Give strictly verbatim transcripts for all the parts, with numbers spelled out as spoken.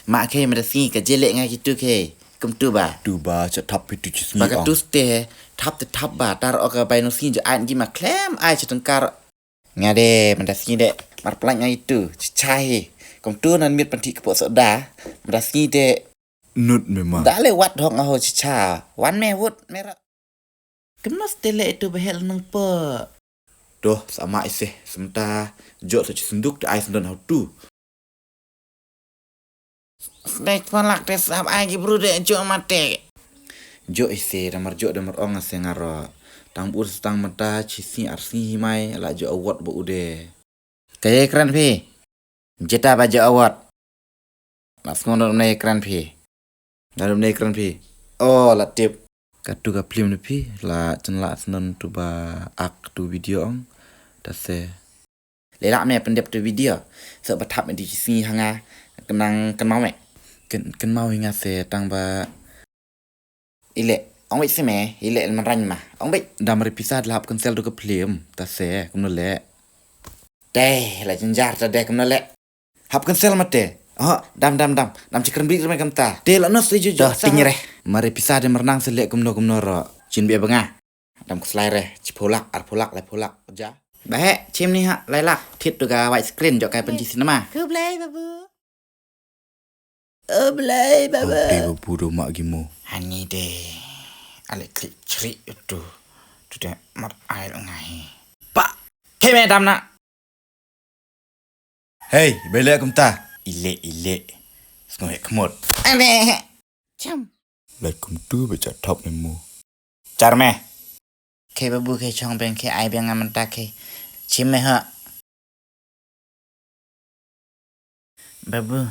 Ma khei mynta sngi ka jylliew nga kitu khei. Kumtu ba. Tu ba cha thap phi tu chi sngi. Ba ka ong. Tu ste thap te thap ba tar o ka bai no sngi ja ai ngi ma khlem ai cha tengkar. Nga de mynta sngi de mar plan nga kitu chicha hi. Kumtu nan miet panti ka po soda. Mynta sngi de. Nut me ma. Da le wat hong aho chicha. Wan me wut me ra. Kemno ste le itu behel nang po. Doh sama ise semta jo sa chi senduk te ai sendon hau tu. Sdek palak te sap ai ki bru de jo mate. Jo ise damar jo damar ong ase ngaro. Tang bur setang mata chi si ar si himai la jo awat ba ude. Kaya kran phi. Jeta ba jo awat. Mas ngono ne kran phi. Dalam ne kran phi. Oh la tip. Katu ka phlim ne phi la chen la sendon tu ba ak tu video ong. Ta se. Lelak me pyndep tu video. So ba thap me di chi sngi ha nga. Kenang kenmau me. Ken kenmau hi nga se tang ba. Ile ong bit se me ile man rang ma. Ong bit. Dam ri pisa la hap cancel tu ka phlim. Ta se kumno le. Te la jenjar ta de kumno le. Hap cancel mate. Oh, dam dam dam. Dam chi kren bit me kamta. Te la nos te ju ju. Dah ting re. Mari pisa de mernang se le kumno kumno ro. Chin be banga. Dam kuslai re, chi pholak, ar pholak, lai pholak, ja. Bahe, chim ni ha, lai lak, thit tu ka white screen jok kai panji cinema. Khublai babu. Oblai babu. Te babu do mak gimo. Hani de. Ale klik chri tu. Tu de mar ai lo ngai. Pa, ke me dam na. Hei, bele kumta. Ile ile. Sngo he kmot. Ale. Cham. Lai kumtu be cha thop me mo. Char me. Ke babu ke chong beng ke ai beng amanta ke. Chim me ha. Babu.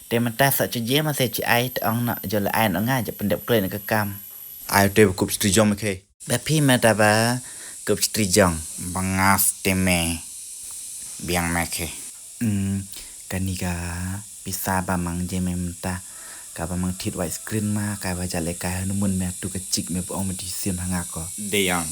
Te mata sa chu je ma se chi ai te ong na jo le ai no nga je pendep kloi na ka kam. Ai te kup stri jong me ke. Ba phi ma da ba kup stri jong. Bangas te me. Biang me ke. Hmm, kani ka pisa ba mang je me menta. Ka ba mang thit white screen ma, ka ba jale ka honeymoon me tu ka chik me ba ong me di sim hanga ko. Deyang.